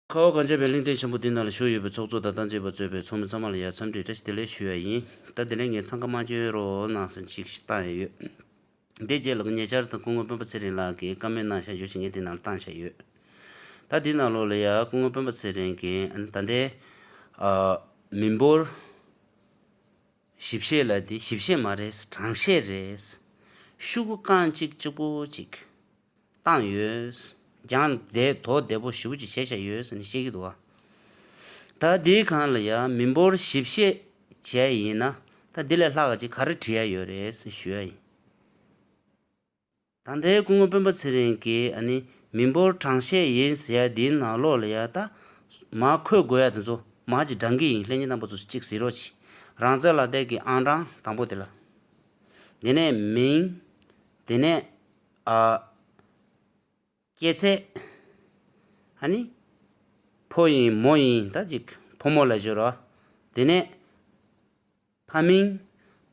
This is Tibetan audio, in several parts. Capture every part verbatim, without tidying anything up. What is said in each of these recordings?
ཁ་བ་གངས་ཅན་པའི་གླིང་རྟེན་ཆེན་པོ་འདི་ནང་ལ་བཞུགས་ཡོད་པའི་ཚོགས་གཙོ་དང་སྟངས་དཔྱད་པ་གཙོས་པའི་ཚོགས་མི་ཚང་མ་ལ་ཡང་འཚམས་འདྲི་བཀྲ་ཤིས་བདེ་ལེགས་ཞུ་ཡ་ཡིན། ད་དེ་ལས་ངས་འཚང་ཁ་མ་སྐྱོན་རོགས་གནང་ཟེར་ཅིག་བཏང་ཡ་ཡོད། འདི་རྗེས་ལ་ཉེ་ཆར་དུ་སྐུ་ངོ་སྤེན་པ་ཚེ་རིང་ལགས་ཀྱིས་བཀའ་མོལ་གནང་བཞག་ཡོད་ཅིག་ངས་འདི་ནང་ལ་བཏང་བཞག་ཡོད། ད་འདི་ནང་ལོགས་ལ་ཡང་སྐུ་ངོ་སྤེན་པ་ཚེ་རིང་གིས་ཨ་ནི་ད་ལྟའི་ཨ་མི་འབོར་ཞིབ་བཤེར་ལ་དེ་ཞིབ་བཤེར་མ་རེད། གྲངས་བཤེར་རེད། ཤོག་གུ་རྐང་གཅིག་གཅིག་པོ་གཅིག་བཏང་ཡོད། ཀྱང་དེ་དོ་བདེ་པོ་ཞེ་པོ་ཅིག་བྱས་བཞག་ཡོད་ཟེར་ནས་བཤད་ཀྱི་འདུག་བ། ད་དེའི་སྒང་ལ་ཡང་མི་འབོར་ཞིབ་བཤེར་བྱས་ཡིན་ན་ད་འདི་ལས་ལྷག་ག་ཅིག་ག་རེ་བྲིས་ཡ་ཡོད་རེད་ཟེར་ཞུ་ཡ་ཡིན། ད་ལྟའི་སྐུ་ངོ་སྤེན་པ་ཚེ་རིང་གིས་ཨ་ནི་མི་འབོར་གྲངས་བཤེར་ཡིན་ཟེར་ཡ་འདིའི་ནང་ལོགས་ལ་ཡ་ད་མར་འཁོད་དགོས་ཡ་དེ་ཚོ་མར་ཅིག་བགྲང་གི་ཡིན། ལྷན་རྒྱས་རྣམ་པ་ཚོ་གཅིག་གཟིགས་རོགས་གྱིས། རང་བཙན་ལག་དེབ་ཀྱི་ཨང་གྲངས་དང་པོ་དེ་ལ། དེ་ནས་མིང་། དེ་ནས་ཨ་སྐྱེས་ཚེས། ཨ་ནི་ཕོ་ཡིན་མོ་ཡིན་ད་ཅིག་ཕོ་མོ་ལ་སྦྱོར་བ། དེ་ནས་ཕ་མིང་།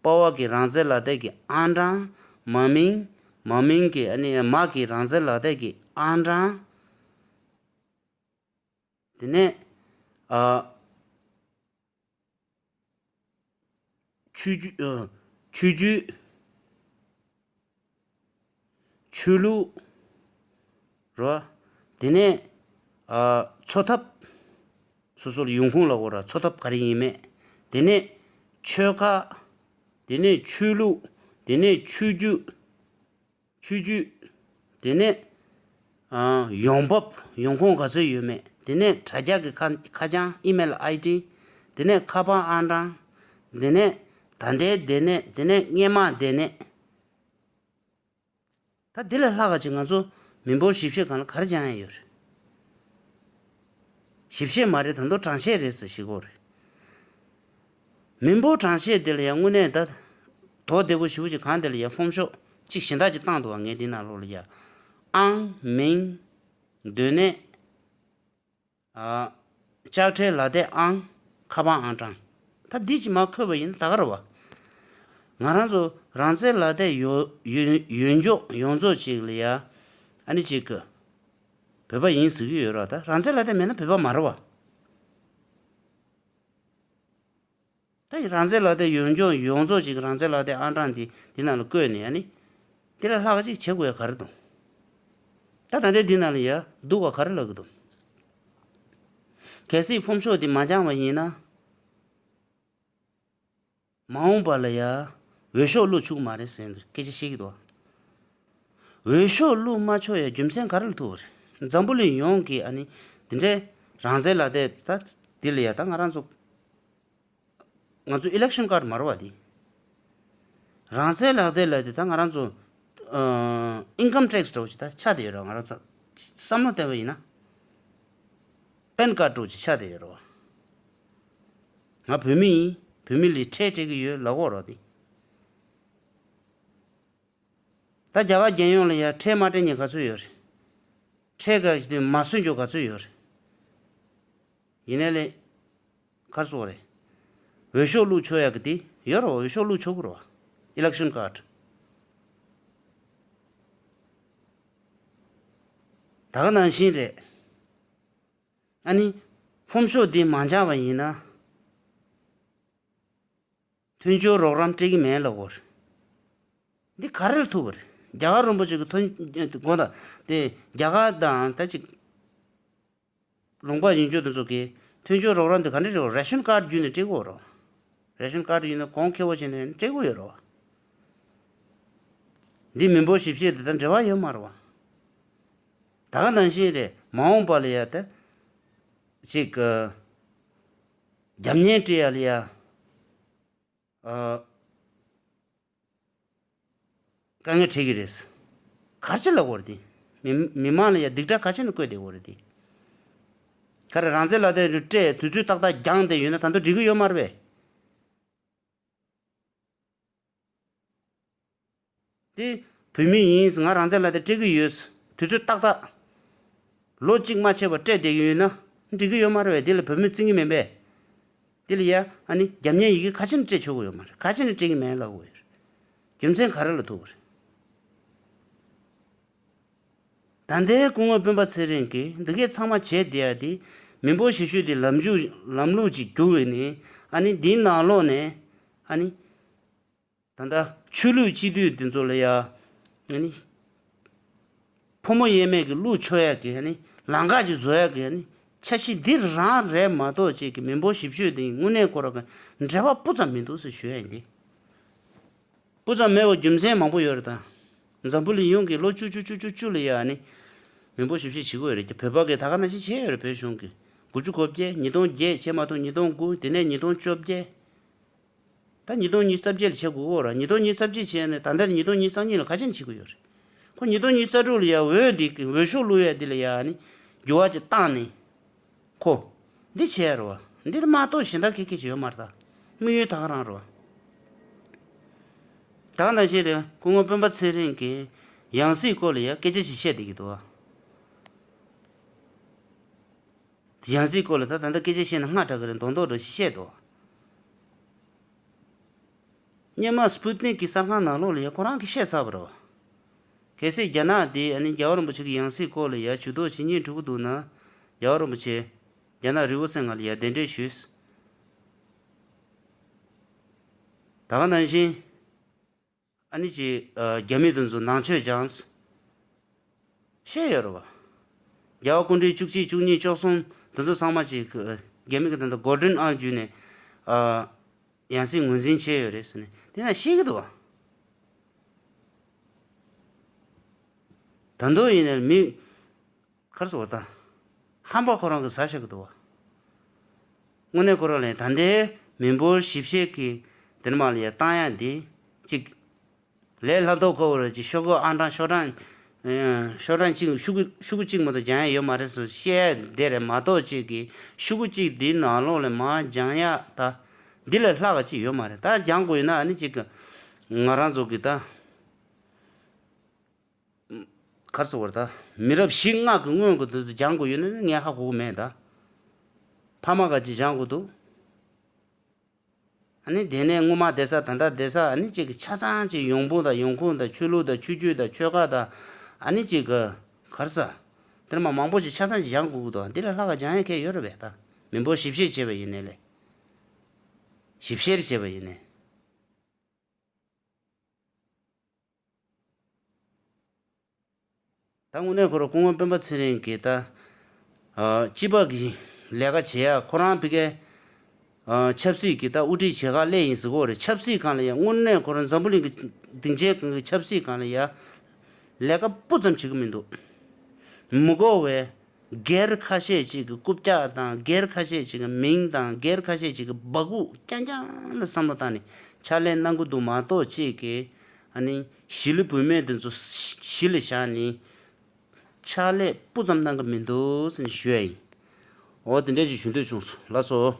ཕ་བོ་གི་རང་བཙན་ལག་དེབ་ཀྱི་ཨང་གྲངས། མ་མིང་། མ་མིང་གི་ཨ་ནི་མ་གི་རང་བཙན་ལག་དེབ་ཀྱི་ཨང་གྲངས། དེ་ནས་ཨ་ཆོས་བརྒྱུད། ཨ་ཆོས་བརྒྱུད། ཆོས་ལུགས། རོ། དེ་ནས་ཨ་འཚོ་ཐབས། སོ་སོ་ལ་ཡོང་ཁུངས་ལ་གོ་ར་འཚོ་ཐབས་ག་རེ་ཡིན་མེད། དེ་ནས་ཆོལ་ཁ། དེ་ནས་ཆོས་ལུགས། དེ་ནས་ཆོས་བརྒྱུད། ཆོས་བརྒྱུད། དེ་ནས་ཨ་ཡོང་འབབ། ཡོང་ཁུངས་ག་ཚོད་ཡོད་མེད། དེ་ནས་དྲ་རྒྱ་གི་ཁ་ཁ་བྱང་ཨི་མེལ་ཨའི་ཌི། དེ་ནས་ཁ་པར་ཨང་གྲངས། དེ་ནས་ད་ལྟའི་སྡོད་གནས། དེ་ནས་སྔས་མ་སྡོད་གནས། ད་འདི་ལས་ལྷག་ག་ཅིག་ང་ཚོ་མི་འབོར་ཞིབ་བཤེར་སྒང་ལ་ག་རེ་སྦྱང་ཡ་ཡོད་རེད། ཞིབ་བཤེར་མ་རེད། ད་དུང་གྲངས་བཤེར་རེད་ཟེར་ཞིག་གོ་རེད། མི་འབོར་གྲངས་བཤེར་དེ་ལ་ཡང་དངོས་གནས་ད་དོ་བདེ་པོ་ཞེ་པོ་ཅིག་གང་དེ་ལ་ཡང་ཕོམ་ཤོག་ཅིག་གཞན་དག་ཅིག་བཏང་འདུག་བ། ངས་འདི་ནང་ལོགས་ལ་ཡ་ཨང་། མིང་། སྡོད་གནས། ཨ་དཔྱ་ཁྲལ་ལག་དེབ་ཨང་། ཁ་པར་ཨང་གྲངས། ད་འདི་ཅིག་མར་འཁོད་པ་ཡིན་ན་ད་ག་རེད་བ། ང་རང་ཚོ་རང་བཙན་ལག་དེབ་ཡོད་ཡོད་ཡོད་མགྱོགས་ཡོངས་རྫོགས་ཅིག་ལ་ཡ་ཨ་ནི་ཅིག་གི་བོད་པ་ཡིན་ཟེར་གྱི་ཡོད་ར། ད་རང་བཙན་ལག་དེབ་མེད་ན་བོད་པ་མ་རེད་བ། ད་ཡི་རང་བཙན་ལག་དེབ་ཡོད་མགྱོགས་ཡོངས་རྫོགས་ཅིག་རང་བཙན་ལག་དེབ་ཨང་གྲངས་འདི་འདི་ནང་ལ་བཀོད་ནས་ཨ་ནི་འདི་ལས་ལྷག་ག་ཅིག་བྱེད་དགོས་ཡ་ག་རེ་འདུག་ད་ད་ལྟའི་འདི་ནང་ལ་ཡ་སྡུག་པ་ག་རེ་ལབ་གི་འདུག་གལ་སྲིད་ཕོམ་ཤོག་འདི་མ་འབྱང་བ་ཡིན་ན། མ་འོངས་པ་ལ་ཡ་འོས་ཤོག་བླུག་ཆོག་གི་མ་རེད་ཟེར་སྐད་ཆ་བཤད་ཀྱི་འདུག་འོས་ཤོག་བླུག་མ་ཆོག་ཡ་རྒྱུ་མཚན་ག་རེ་ལ་ཐུག་པ་རེད། འཛམ་བུ་གླིང་ཡོངས་ཀྱི་ཨ་ནི་འདི་འདྲའི་རང་བཙན་ལག་དེབ་ད་འདི་ལ་ཡ་ད་ང་རང་ཚོ་ང་ཚོ་ཨི་ལེག་ཤན་ཀར་ཌི་མ་རེད་བ་འདི། རང་བཙན་ལག་དེབ་ལ་དེ་ད་ང་རང་ཚོ་ཨིན་ཀམ་ཊེག་སི་འདྲ་བོ་ཅིག་ད་ཆགས་བསྡད་ཡོད་རེད། ང་རང་ཚོ་བསམ་བློ་བཏང་བ་ཡིན་ན་པན་ཀར་ཌི་འདྲ་བོ་ཅིག་ཆགས་བསྡད་ཡོད་རེད་བ། ང་བོད་མི་ཡིན། བོད་མི་ལ་ཁྲལ་སྤྲད་ཀྱི་ཡོད་ལབ་ཀྱི་ཡོད་རེད་བ་འདི། ད་རྒྱ་གར་རྒྱལ་ཡོངས་ལ་ཡ་ཁྲལ་མ་སྤྲད་མཁན་ག་ཚོད་ཡོད་རེད། ཁྲལ་ག་དེ་མ་སོན་རྒྱུ་ག་ཚོད་ཡོད་རེད། ཡིན་ནའི་ལས། ག་རེ་ཟེར་དགོས་རེད། འོས་ཤོག་བླུག་ཆོག་ཡ་གི་དེ་ཡོད་རེད་བ། འོས་ཤོག་བླུག་ཆོག་གི་རེད་བ། ཨི་ལེག་ཤན་ཀར་ཌི། ད་ག་ནང་བཞིན་རེད། ཨ་ནི་ཕོམ་ཤོག་འདི་མ་འབྱང་བ་ཡིན་ན། མཐུན་སྦྱོར་རོགས་རམ་སྤྲད་ཀྱི་མེད་ལབ་ཀྱི་ཡོད་རེད། འདི་ག་རེ་ལ་ཐུག་པ་རེད། རྒྱ་གར་རིན་པོ་ཆེ་གི་མཐུན་དགོངས་དག་དེ་རྒྱ་གར་དང་ད་ཅིག་ལུང་པ་ཡིན་རྒྱུ་དེ་ཚོ་གི་མཐུན་སྦྱོར་རོགས་རམ་དེ་ག་འདྲ་རེད། རེ་ཤན་ཀར་ཌི་བརྒྱུད་ནས་སྤྲད་ཀྱི་ཡོད་རེད། རེ་ཤན་ཀར་ཌི་བརྒྱུད་ནས་གོང་ཁེ་པོ་བྱས་ནས་སྤྲད་ཀྱི་ཡོད་རེད། འདི་མི་འབོར་ཞིབ་བཤེར་དེ་དང་འབྲེལ་བ་ཡོད་མ་རེད་བ། ད་ག་ནང་བཞིན་རེད། མ་འོངས་པ་ལ་ཡ་ད་ཅིག་རྒྱབ་གཉེར་སྤྲད་ཡ་ལ་ཡ། ཨ། དཀའ་ངལ་འཕྲད་ཀྱི་རེད། ག་རེ་བྱས་ལབ་དགོས་རེད་དེ། མི་མི་མང་ལ་ཡ་སྡིག་སྒྲ་ག་རེ་བྱས་ནས་བཀོད་བསྡད་དགོས་རེད་དེ། ག་རེ་རང་བཙན་ལག་དེབ་སྤྲད་དུས་ཚོད་ཏག་ཏག་འགྱངས་བསྡད་ཡོད་ན་ད་དུང་འགྲིག་གི་ཡོད་མ་རེད་པས། དེ་བོད་མི་ཡིན། ང་རང་བཙན་ལག་དེབ་སྤྲད་ཀྱི་ཡོད། དུས་ཚོད་ཏག་ཏག་ལོ་གཅིག་མ་ཆད་པར་སྤྲད་བསྡད་ཀྱི་ཡོད་ན་འགྲིག་གི་ཡོད་མ་རེད་པས། དེ་ལ་བོད་མི་བརྩི་གི་མིན་པས། དེ་ལ་ཡ་ཨ་ནི་རྒྱབ་གཉེར་ཡི་གེ་ག་རེ་བྱས་ནས་སྤྲད་ཆོག་གི་ཡོད་མ་རེད། ག་རེ་བྱས་ནས་སྤྲད་ཀྱི་མེད་ལབ་དགོས་ཡོད་རེད། རྒྱུ་མཚན་ག་རེ་ལ་ཐུག་པ་རེད། ད་ལྟའི་སྐུ་ངོ་སྤེན་པ་ཚེ་རིང་གིས་འདི་གས་ཚང་མ་བྱས་བསྡད་ཡ་དེ་ མི་འབོར་ཞིབ་དཔྱོད་དེ་ལམ་ཞུགས་ལམ་ལུགས་ཅིག་བསྒྱུར་བས་ནི། ཨ་ནི་འདིའི་ནང་ལོགས་ནས་ཨ་ནི། ད་ལྟ་ཆོས་ལུགས་སྤྱི་འཐུས་འདི་ཚོ་ལ་ཡ། ཨ་ནི། ཕོ་མོ་དབྱེར་མེད་ཀྱི་ལུགས་ཆོས་ཡག་གི་ཨ་ནི་ལམ་ཁ་ཅིག་བཟོ་ཡག་གི་ཨ་ནི་འཆར་གཞི་འདི་རང་རེད་མ་གཏོགས་ཅིག་གི་མི་འབོར་ཞིབ་དཔྱོད་དེ་དངོས་གནས་ཁོ་རང་གི་འབྲེལ་བ་སྤུ་ཙམ་མི་འདུག་ཟེར་ཞུ་ཡ་ཡིན་ཏེ། སྤུ་ཙམ་མེད་པའི་རྒྱུ་མཚན་མང་པོ་ཡོད་རེད་ད། འཛམ་བུ་གླིང་ཡོངས་ཀྱི་ལོ་བཅུ་བཅུ་བཅུ་བཅུ་བཅུ་ལ་ཡ་ཨ་ནི་མི་འབོར་ཞིབ་དཔྱོད་བྱེད་ཀྱི་ཡོད་རེད་ཀྱི། བོད་པ་གི་ད་ག་ནང་བཞིན་བྱས་ཡོད་རེད། བོད་གཞུང་གི་དགུ་བཅུ་གོ་བརྒྱད། ཉིས་སྟོང་བརྒྱད་བྱས་མ་གཏོགས་ཉིས་སྟོང་དགུ། དེ་ནས་ཉིས་སྟོང་བཅོ་བརྒྱད། ད་ཉིས་སྟོང་ཉི་ཤུ་རྩ་བརྒྱད་ལ་བྱེད་དགོས་འོ་ར། ཉིས་སྟོང་ཉི་ཤུ་རྩ་བརྒྱད་བྱས་ནས་ད་ལྟ་ཉིས་སྟོང་ཉི་ཤུ་རྩ་གཉིས་ལ་ག་ཅན་བྱེད་དགོས་ཡོད་རེད། ཁོ་ཉིས་སྟོང་ཉི་ཤུ་རྩ་དྲུག་ལ་ཡ་འོས་འདི་གི་འོས་ཤོག་བླུག་ཡ་འདི་ལ་ཡ་ནི་འགྱུར་བ་ཅིག་བཏང་ནས་ཁོ་འདི་བྱས་རེད་བ། འདི་ལ་མ་གཏོགས་གཞན་དག་གི་གི་ཅིག་ཡོད་མ་རེད་ད། དམིགས་ཡུལ་ད་ག་རང་རེད་བ། ད་ག་ནང་བཞིན་རེད། སྐུ་ངོ་སྤེན་པ་ཚེ་རིང་གིས་ཡང་སྲིད་སྐོར་ལ་ཡ་སྐད་ཆ་ཞིག་བཤད་བསྡད་ཀྱི་འདུག་བ། ཡང་སྲིད་སྐོར་ལ་ད་ད་ལྟ་སྐད་ཆ་བཤད་ན་སྔ་དྲགས་ཀྱི་རེད་མདོག་མདོག་འདྲ་ཞིག་བཤད་འདུག་སྔོན་མ་སྤུ་ཏི་ནིག་གི་གསར་ཁང་ནང་ལོགས་ལ་ཡ་ཁོ་རང་གིས་བཤད་ཚར་བ་རེད་བ། གལ་སྲིད་རྒྱ་ནག་དེ་ཨ་ནི་རྒྱལ་བ་རིན་པོ་ཆེ་གི་ཡང་སྲིད་སྐོར་ལ་ཡ་ཇུས་གཏོགས་བྱེད་སྙིང་བྲོ་གི་འདུག་ན། རྒྱལ་བ་རིན་པོ་ཆེ་རྒྱ་ནག་རི་བོ་རྩེ་ལྔ་ལ་ཡ་གདན་འདྲེན་ཞུས། ད་ག་ནང་བཞིན། ཨ་ནི་ཅིག་ཨ། རྒྱ་མི་དེ་ཚོ་ནང་ཆོས་སྦྱངས། བཤད་ཡོད་རེད་བ། རྒྱལ་བ་སྐུ་ཕྲེང་བཅུ་གཅིག་བཅུ་གཉིས་བཅུ་གསུམ་དེ་ཚོ་ཚང་མ་ཅིག་རྒྱ་མི་གི་ད་ལྟ་གོ་ཌེན་ཨར་བརྒྱུད་ནས་ཨ། ཡང་སྲིད་ངོས་འཛིན་བྱས་ཡོད་རེད་ཟེར་ནས་དེ་ན་བཤད་ཀྱི་འདུག་བ། ད་དུང་ཡིན་ནའི་མི། ག་རེ་ཟེར་བ་ད། ཧམ་པ་ཁོ་རང་གིས་ཟ་བཞག་གི་འདུག་བ། དངོས་གནས་ཁོ་རང་ལ་ད་ལྟའི་མི་འབོར་ཞིབ་བཤེར་གྱི་དེར་མ་ལ་ཡ་བཏང་ཡ་འདི་གཅིག་ལས་སླ་མདོག་ཁ་པོ་རེད་ཅིག་ཤོག་གུ་ཨང་གྲངས་ཤོག་གྲངས། ཤོག་གྲངས་གཅིག་ཤོག་གུ་ཤོག་གུ་གཅིག་མ་གཏོགས་སྦྱང་ཡ་ཡོད་མ་རེད་ཟེར་བཤད་ཡ་འདི་རེད་མ་གཏོགས་ཅིག་གི་ཤོག་གུ་གཅིག་འདིའི་ནང་ལོགས་ལ་མར་སྦྱང་ཡ་ད་འདི་ལས་ལྷག་ག་ཅིག་ཡོད་མ་རེད། ད་སྦྱང་དགོས་ཡོད་ན་ཨ་ནི་ཅིག་གི་ང་རང་ཚོ་གི་ད། ག་རེ་ཟེར་བ་རེད་ད། མི་རབས་བཞི་ལྔ་གི་སྔོན་གྱི་དུས་སུ་སྦྱང་དགོས་ཡོད་ན་ངས་ཧ་གོ་གི་མེད་ད། ཕ་མ་ག་ཅིག་སྦྱང་དགོས་འདུག་ཨ་ནི་དེ་ནས་སྔོན་མ་བསྡད་ས་ད་ལྟ་བསྡད་ས་ཨ་ནི་གཅིག་གི་ཆ་ཚང་གཅིག་ཡོང་ཁུངས་དང་ཡོང་ཁུངས་དང་ཆོས་ལུགས་དང་ཆོས་བརྒྱུད་དང་ཆོལ་ཁ་དང་ཨ་ནི་གཅིག་གི་ག་རེ་ཟ། དེར་མ་མང་པོ་ཞིག་ཆ་ཚང་གཅིག་སྦྱང་དགོས་ཀྱི་འདུག་འདི་ལས་ལྷག་ག་སྦྱང་ཡ་གང་ཡོད་རེད་པས་ད། མི་འབོར་ཞིབ་བཤེར་བྱས་པ་ཡིན་ནའི་ལས། ཞིབ་བཤེར་བྱས་པ་ཡིན་ནའི། ད་དངོས་གནས་ཁོ་རང་སྐུ་ངོ་སྤེན་པ་ཚེ་རིང་གིས་ད། ཨ། སྤྱི་པ་གི་ལས་ཀ་བྱེད་ཡ་ཁོ་རང་ཕ་གིའི། ཨ། ཆབ་སྲིད་ཀྱི་ད་དབུ་ཁྲིད་བྱེད་ག་སླེབས་ཡིན་ཟེར་གོ་རེད། ཆབ་སྲིད་སྒང་ལ་ཡ་དངོས་གནས་ཁོ་རང་འཛམ་བུ་གླིང་གི་སྡིངས་ཆའི་སྒང་གི་ཆབ་སྲིད་སྒང་ལ་ཡ་ལས་ཀ་སྤུ་ཙམ་བྱེད་ཀྱི་མི་འདུག་མི་གོ་བའི་སྒེར་ཁ་ཤས་ཅིག་གི་རྐུབ་བཀྱག་དང་སྒེར་ཁ་ཤས་ཅིག་གི་མིང་དང་སྒེར་ཁ་ཤས་ཅིག་གི་སྦ་ཁུག་རྐྱང་རྐྱང་ལ་བསམ་བློ་བཏང་ནས་ཕྱག་ལས་གནང་གི་འདུག་མ་གཏོགས་ཅིག་གི། ཨ་ནི་གཞིས་ལུས་བུད་མེད་དེ་ཚོ་གཞི་ལ་བཞག་ནས་ཕྱག་ལས་སྤུ་ཙམ་གནང་གི་མི་འདུག་ཟེར་ནས་ཞུ་ཡ་ཡིན། འོ་དེ་འདྲ་ཅིག་ཞུ་འདོད་བྱུང་སོང་། ལགས་སོ།